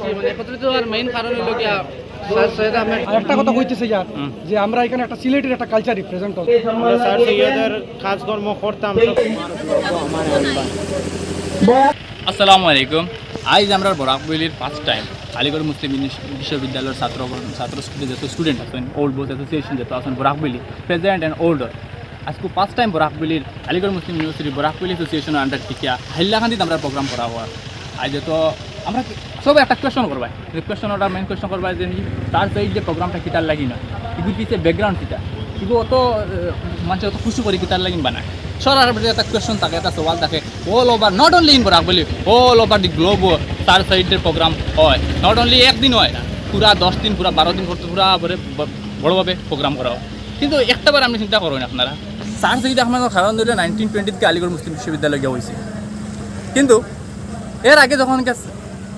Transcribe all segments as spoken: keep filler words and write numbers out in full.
মানে একত্রিত হওয়ার মেইন কারণ হলো গিয়া স্যার সৈয়দ আহমেদ। আর একটা কথা কইতে চাই আর, যে আমরা এখানে একটা সিলেটের একটা কালচার রিপ্রেজেন্ট করব। আমরা স্যার সৈয়দের কাজকর্ম করতাম। আসসালামু আলাইকুম। আইজ আমরার বরাকবলির ফার্স্ট টাইম আলিগড় মুসলিম ইউনি-, বিশ্ববিদ্যালয়ের ছাত্র, ছাত্র স্টুডেন্ট, যত স্টুডেন্ট আছেন, ওল্ড বয়স অ্যাসোসিয়েশন যত আছেন বরাকবলি, প্রেজেন্ট এন্ড ওল্ড, আজকে ফার্স্ট টাইম বরাকবলির আলিগড় মুসলিম ইউনিভার্সিটি বরাকবলি অ্যাসোসিয়েশন আন্ডার টিকিয়া হাইলাকান্দিত আমরার প্রোগ্রাম করা হয়। আজ যত আমরা সব একটা কোয়েশ্চন করবাই, যে কোয়েশ্চন ওটা মেইন কোয়েশ্চন করবাই যে স্যার সৈয়দ যে প্রোগ্রামটা কিতার লাগি না, এগুলো পিছে ব্যাকগ্রাউন্ড কিতা, এগুলো অত, আহ, মানুষ অত খুশি করে কিতার লাগি বানায়। সরাসরি একটা কোয়েশ্চন থাকে, একটা সওয়াল থাকে, all over, not only in Barak Valley, all over the globe sir সৈয়দের প্রোগ্রাম হয়। নট অনলি একদিন হয় না, পুরা দশ দিন, পুরা বারো দিন করতে পুরা বড়-, বড়ভাবে প্রোগ্রাম করা হয়। কিন্তু একটা বার আপনি চিন্তা করবেন আপনারা, স্যার সৈয়দ আহমদ খান ধরে নাইনটিন টোয়েন্টিতে আলিগড় মুসলিম বিশ্ববিদ্যালয় গিয়া হয়েছে, কিন্তু এর আগে যখন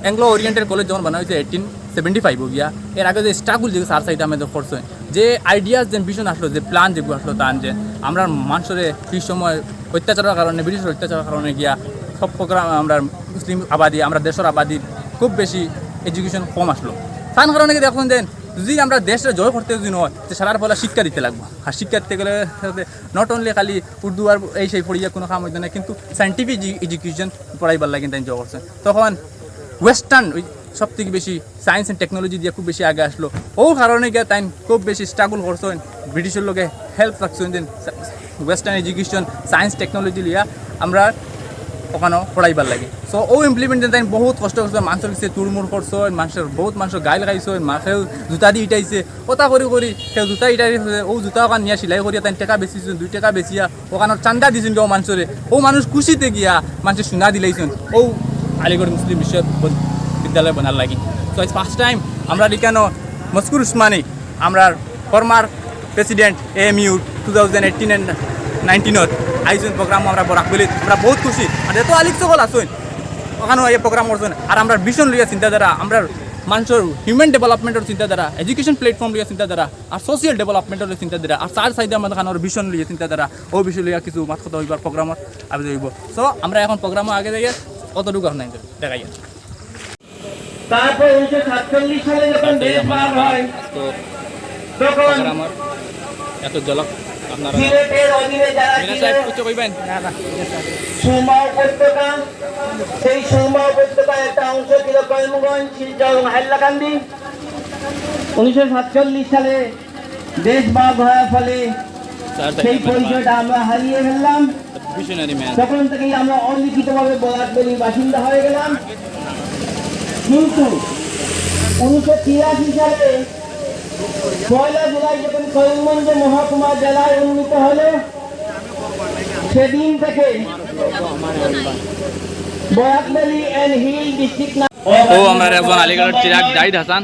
অ্যাংলো ওরিয়েন্টেড কলেজ যখন বানা হয়েছে এইটিন সেভেন্টি ফাইভও গিয়া, এর আগে যে স্ট্রাগল যে স্যার সৈয়দ আহমেদ করছেন, যে আইডিয়াস, যে ভিশন আসলো, যে প্ল্যান যেগুলো আসলো, তান যে আমরা মানুষের সেই সময় অত্যাচারের কারণে, ব্রিটিশের অত্যাচারের কারণে গিয়া সব প্রোগ্রাম আমরা মুসলিম আবাদি, আমরা দেশের আবাদি খুব বেশি এডুকেশন কম আসলো। তার কারণে কি দেখুন যে যদি আমরা দেশে জয় করতে যদি নয়, তো সারার ফলে শিক্ষা দিতে লাগবো। আর শিক্ষা দিতে গেলে নট অনলি খালি উর্দু আর এই সেই পড়িয়া কোনো কাম হইতো না, কিন্তু সায়েন্টিফিক এডুকেশন পড়াইবার লাগে তাই জয় করছে। তখন ওয়েস্টার্ন ওই সব থেকে বেশি সায়েন্স অ্যান্ড টেকনোলজি দিয়ে খুব বেশি আগে আসলো। ও কারণে গিয়া তাই খুব বেশি স্ট্রাগল করছেন, ব্রিটিশের লগে হেল্প রাখছেন, যে ওয়েস্টার্ন এডুকেশন, সায়েন্স, টেকনোলজি লইয়া আমরা ওখানে পড়াইবার লাগে। সো ও ইমপ্লিমেন্ট তাই বহুত কষ্ট করছে, মানুষের কাছে তুড়মুড় করছে, মানুষের বহুত মানুষের গাইল খাইছে, মাকেও জুতা দিয়ে ইটাইছে, ওটা করি করি কেউ জুতা ইটাই, ও জুতা ওখান নিয়ে সিলাই করিয়া তাই টাকা বেচিছুন, দুই টাকা বেচিয়া ওখানোর চান্দা দিছুন কেউ মানুষরে, ও মানুষ খুশিতে গিয়া মানুষের সোনা দিলাইছুন ও আলিগড় মুসলিম বিশ্ববিদ্যালয় বানার লাগি। তো আজ ফার্স্ট টাইম আমরা এখানে মস্কুর উসমানী, আমরা former president AMU two thousand eighteen and নাইনটিনর আয়োজন প্রোগ্রাম আমরা বরাকবলিত, আমরা বহুত খুশি। আর এত আলিক সকল আছইন ওখানে এই প্রোগ্রাম করছেন, আর আমরা ভিশন লইয়া চিন্তাধারা, আমরা মানুষের হিউম্যান ডেভেলপমেন্টের চিন্তাধারা, এডুকেশন প্ল্যাটফর্ম লইয়া চিন্তাধারা, আর সোশিয়াল ডেভেলপমেন্টের চিন্তাধারা, আর স্যার সৈয়দ আহমদ খানর ভিশন লইয়া চিন্তাধারা, ও বিষয় লইয়া কিছু মাত কথা হইবার প্রোগ্রামর আবেদন হইব। সো আমরা এখন প্রোগ্রামও আগে যাই, কতটুকু আপনার দেখাই। তারপর উনিশশো সাতচল্লিশ সালে যখন দেশ ভাগ হয়, তো তখন প্রোগ্রামর এত ঝলক আপনারা সিলেটের অধীনে যারা মিনা ছিল, সাহেব কিছু কইবেন? সুরমা উপত্যকা, সেই সুরমা উপত্যকার একটা অংশ ছিল করিমগঞ্জ, শিলচর এবং হাইলাকান্দি। উনিশশো সাতচল্লিশ সালে দেশ ভাগ হওয়ার ফলে স্যার, তাই সেই না, পরিচয়টা আমরা হারিয়ে ফেললাম। Visionary man. তখন থেকেই আমরা অলিখিতভাবে বরাকভ্যালির বাসিন্দা হয়ে গেলাম। কিন্তু উনিশশো তিরাশি সালে পয়লা জুলাই যখন করিমগঞ্জ মহকুমা জেলায় উন্নীত হলো, সেদিন থেকে বরাকভ্যালি অ্যান্ড হিল ডিস্ট্রিক্ট নাম। ও আমরা একজন আলিগড়ের চিরাগ জাহিদ হাসান,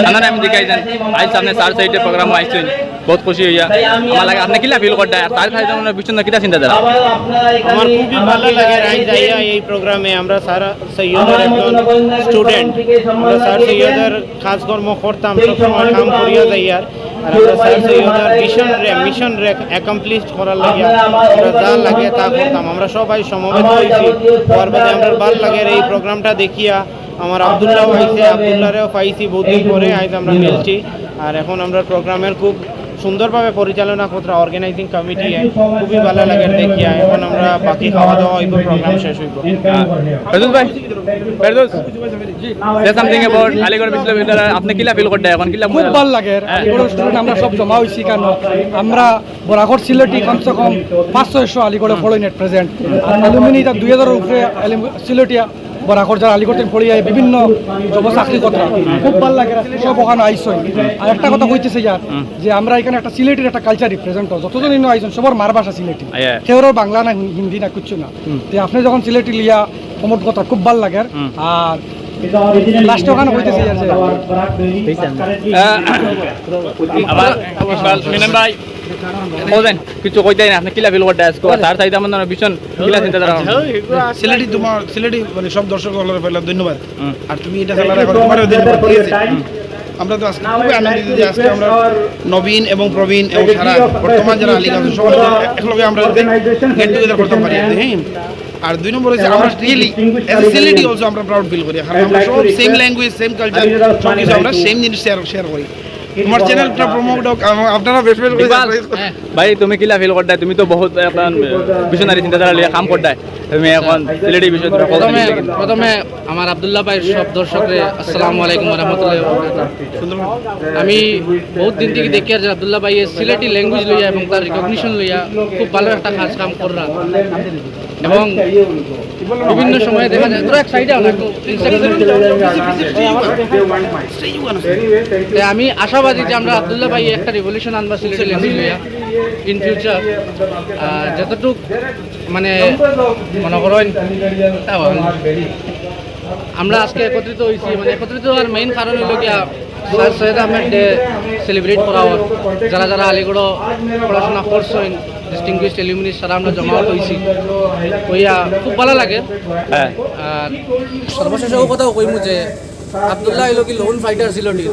আনারে আমি দেখাই যান, আইজ সামনে চার সাইডে প্রোগ্রাম আইছেন, বহুত খুশি হইয়া। আমার লাগে আপনি কিলা ফিল করতে আর তার খালি তেমন বিচ্ছিন্ন কিতা চিন্তাধারা? আমার খুবই ভালো লাগে রাইজ আইয়া এই প্রোগ্রামে। আমরা স্যার সৈয়দের একজন স্টুডেন্ট, আমরা স্যার সৈয়দের কাজকর্ম করতাম, সবসময় কাম করিয়া যাই। আর আর আমরা স্যার সৈয়দের ভিশন রে, মিশন রে অ্যাকমপ্লিশ করার লাগিয়া আমরা যা লাগে তা করতাম। আমরা সবাই সমবেত হইছি, হওয়ার বাদে আমরা ভালো লাগে এই প্রোগ্রামটা দেখিয়া। আমার আব্দুল্লাহ আইছে, আব্দুল্লাহরেও পাইছি বহুত দিন পরে, আইজ আমরা মিলছি। আর এখন আমরা প্রোগ্রামের খুব সুন্দরভাবে পরিচালনা করতরা অর্গানাইজিং কমিটি, খুবই ভালো লাগে দেখিয়া। এখন আমরা বাকি খাওয়া দাওয়া হইব, প্রোগ্রাম শেষ হইব। ফেরদৌস ভাই, Ferdous, say something about Aligarh বিশ্ববিদ্যালয়। আপনি কিলা ফিল করতে এখন? কিলা খুব মজা? ভালো লাগে। হ্যাঁ। আলিগড়ের স্টুডেন্ট আমরা সব জমা হইছি, কারণ আমরা বরাকর সিলেটি কমসে কম পাঁচ ছয়শো আলিগড়ে ফরেন এট প্রেজেন্ট। আর অ্যালুমিনি তার দুই হাজারের উপরে অ্যালুম-, সিলেটি বরাকর যারা আলিগড় থেকে পড়িয়া বিভিন্ন জব চাকরি করতে খুব ভালো লাগে। সব ওখানে আইসই। আর একটা কথা কইতেছে যার যে আমরা এখানে একটা সিলেটির একটা কালচার রিপ্রেজেন্ট হয়। যতজন ইনো আইসন সবার মার ভাষা সিলেটি, আইয়া। কেউরও বাংলা না, হিন-, হিন্দি না, কিচ্ছু না। তে আপনি যখন সিলেটি লিয়া প্রমোট কথা খুব ভালো লাগে। আর লাস্টে ওখানে কইতেছি যে আহ, আবার ইকবাল মিনান ভাই, বলেন, কিছু কইতে না, আপনি কিলা ফিল করতে আজকে? আর তার চাইতে আমার ভীষণ কিলা চিন্তাধারা। সিলেটি তোমার, সিলেটি মানে সব দর্শক হলরে পয়লা ধন্যবাদ। আর তুমি এটা চালার এখন তোমারও ধন্যবাদ, ঠিক আছে? আমরা তো আজকে খুবই আনন্দিত যে আজকে আমরা নবীন এবং প্রবীণ এবং সারা বর্তমান যারা আলিগড় সবাই একলগে আমরা গেট টুগেদার করতে পারি আর কি, হ্যাঁ। আর দুই নম্বর হচ্ছে আমরা রিয়েলি অ্যাজ এ সিলেটি অলসো আমরা প্রাউড ফিল করি, কারণ আমরা সব সেম ল্যাঙ্গুয়েজ, সেম কালচার, সব কিছু আমরা সেম জিনিস শেয়ার শেয়ার করি। তোমার চ্যানেলটা প্রমোট হোক, আম- আপনারা বেশ বেশ করে ইকবাল, সাবস্ক্রাইব করুন। হ্যাঁ। ভাই, তুমি কিলা ফিল করতায়? তুমি তো বহুত একটা ভিশনারি চিন্তাধারা লইয়া কাম করতায়। তুমি এখন সিলেটি বিষয়ে তুমি কথা প্রথমে বলতে কিন্তু প্রথমে আমার আব্দুল্লাহ ভাইর সব দর্শকরে আসসালামু আলাইকুম ওয়া রাহমাতুল্লাহি ওয়া বারাকাতুহু। আমি বহুত দিন থেকে দেখি আর যে আব্দুল্লাহ ভাই সিলেটি ল্যাঙ্গুয়েজ লইয়া এবং তার রিকগনিশন লইয়া খুব ভালো একটা কাজ কাম কররা এবং বিভিন্ন সময়ে দেখা যায়, তোরা এক সাইডে আও না, একটু ইনস্ট্রাকশন। তে আমি আশাবাদী যে আমরা আব্দুল্লাহ ভাই একটা রেভলিউশন আনবা সিলেটি ল্যাঙ্গুয়েজ লইয়া ইন ফিউচার। যতটুক মানে মনে করেন, আমরা আজকে একত্রিত হইছি, মানে একত্রিত হওয়ার মেইন কারণ হইল গিয়া স্যার সৈয়দ আহমেদ ডে সেলিব্রেট করা হয়। যারা যারা আলিগড় পড়াশোনা করছেন, ডিস্টিংগুইশড এলুমিনি, সারা আমরা জমায়েত হইছি, হইয়া খুব ভালো লাগে। হ্যাঁ। আর সর্বশেষ ও কথাও কইমু যে আব্দুল্লাহ হইল কি লোন ফাইটার ছিল নি।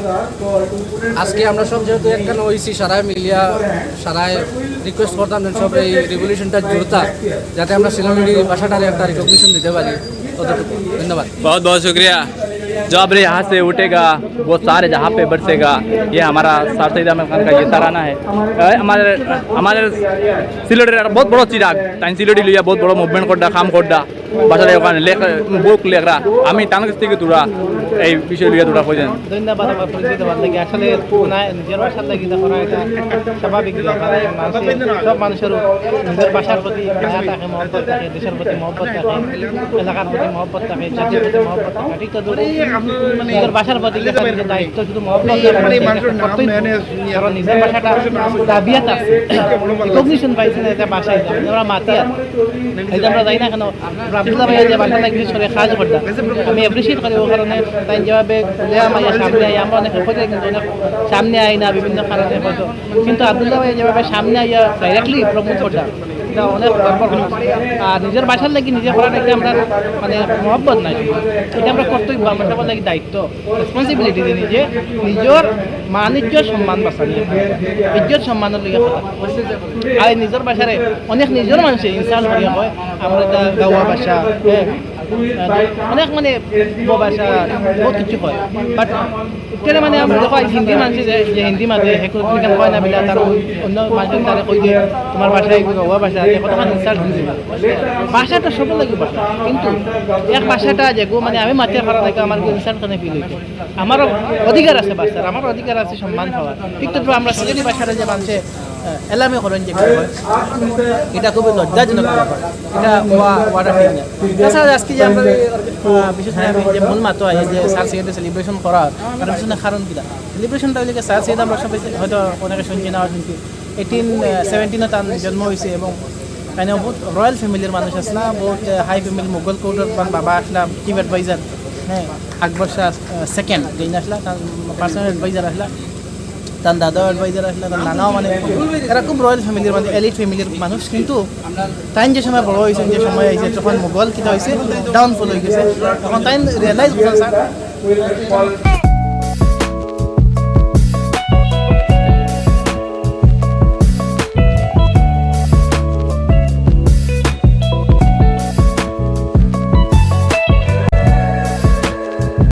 আজকে আমরা সব যেহেতু একখান হইছি, সারায় মিলিয়া সারায় রিকোয়েস্ট করতাম যেন সব এই রেভলিউশনটা জুড়তা, যাতে আমরা সিলেটি ভাষাটারে একটা রিকগনিশন দিতে পারি। ততটুকু। ধন্যবাদ। बहुत बहुत शुक्रिया। जो अब यहाँ से उठेगा, वो सारे जहाँ पे बरसेगा। ये हमारा सर सैयद अहमद खान का ये तराना है। এ, আমাদের আমাদের সিলেটের একটা বহুত বড় চিরাগ, তাই সিলেটি লইয়া বহুত বড় মুভমেন্ট কররা, কাম কররা, ভাষাটা ওখানে লেখ, বুক লেখরা। আমি তার কাছ থেকে তোরা এই বিষয় লইয়া তোরা কইছেন। ধন্যবাদ আমার পরিচিত হওয়ার লাগি। আসলে না, নিজের ভাষার লাগি এটা করা এটা স্বাভাবিক ব্যাপার। মানুষের, সব মানুষের নিজের ভাষার প্রতি মায়া থাকে, মহব্বত থাকে, দেশের প্রতি মহব্বত থাকে, এলাকার প্রতি মহব্বত থাকে, জাতির প্রতি মহব্বত থাকে। ঠিক তো নিজের ভাষার প্রতি যে একটা নিজের দায়িত্ব শুধু মহব্বত না, মানে এটা করতেই হবে। কারণ নিজের ভাষাটা দাবিয়াত আছে, রিকগনিশন পাইছে না, এটা ভাষা হিসাবে। আমরা মাতিয়ার, এই যে আমরা যাই না কেন, আব্দুল্লাহ ভাই যে ভাষা ল্যাঙ্গুয়েজ করে কাজ করতা, আমি অ্যাপ্রিশিয়েট করি। ওই কারণে তাই যেভাবে খুলে আমার সামনে আই, আমরা অনেক খোঁজে কিন্তু অনেক সামনে আই না বিভিন্ন কারণে হয়তো। কিন্তু আব্দুল্লাহ ভাই যেভাবে সামনে আইয়া ডাইরেক্টলি প্রমোট করতা, এটা অনেক গর্বর কথা। আর নিজের ভাষার লাগি নিজে করাটা কি আমরা মানে মহব্বত নাই, এটা আমরা কর্তব্য, আমরা সবার লাগি দায়িত্ব, রেসপন্সিবিলিটি যে নিজে নিজের মান ইজ্জত সম্মান বাঁচানি, ইজ্জত সম্মানের লগে কথা। আর এই নিজের ভাষারে অনেক নিজের মানুষে ইনসাল্ট করিয়া কয়, আমরা এটা গাওয়া ভাষা, হ্যাঁ, অনেক মানে উপভাষা, বহুত কিছু হয়। বাট এখানে মানে আমরা দেখো, এই হিন্দি মানছে যে, যে হিন্দি মাঝে হে কোনো দিন কয় না বিলা, তার অন্য মাঝে তারে কই যে তোমার ভাষা এগুলো গাওয়া ভাষা, যে কতক্ষণ ইনসাল্ট হয়েছে। ভাষাটা সব লাগে ভাষা, কিন্তু এক ভাষাটা যেগু মানে আমি মাঝে খারাপ লাগে আমার ইনসাল্ট কেন ফিল হইতো। আমারও অধিকার আছে ভাষার, আমারও অধিকার আছে সম্মান পাওয়ার। ঠিক তো আমরা সিলেটি ভাষাটা যে মানছে, আহ, এলামে করেন যে কি হয়, এটা খুবই লজ্জাজনক ব্যাপার। এটা হওয়া, হওয়াটা ঠিক না। তাছাড়া আজকে যে আমরা এই, আহ, বিশেষ করে আমি যে মূল মাতো আই যে স্যার সৈয়দের সেলিব্রেশন করার, তার পিছনে কারণ কিনা? সেলিব্রেশনটা হইলে কি স্যার সৈয়দ আমরা সবাই হয়তো অনেকে শুনছি না শুনছি, এইটিন সেভেন্টিনে তার জন্ম হয়েছে এবং তাই বহুত রয়্যাল ফ্যামিলির মানুষ আছে না, বহুত হাই ফ্যামিলি, মোগল কোর্টের তার বাবা আসলা চিফ অ্যাডভাইজার, হ্যাঁ, আকবর শাহ সেকেন্ড যেই আসলা, তার পার্সোনাল অ্যাডভাইজার আসলা, তার দাদাও অ্যাডভাইজার আসলা, তার নানাও মানে এরা খুব রয়্যাল ফ্যামিলির মানে এলিট ফ্যামিলির মানুষ। কিন্তু তাই যে সময় বড় হয়েছেন, যে সময় হয়েছে তখন মোগল কিতা হয়েছে, ডাউনফল হয়ে গেছে। তখন তাই রিয়েলাইজ করছেন স্যার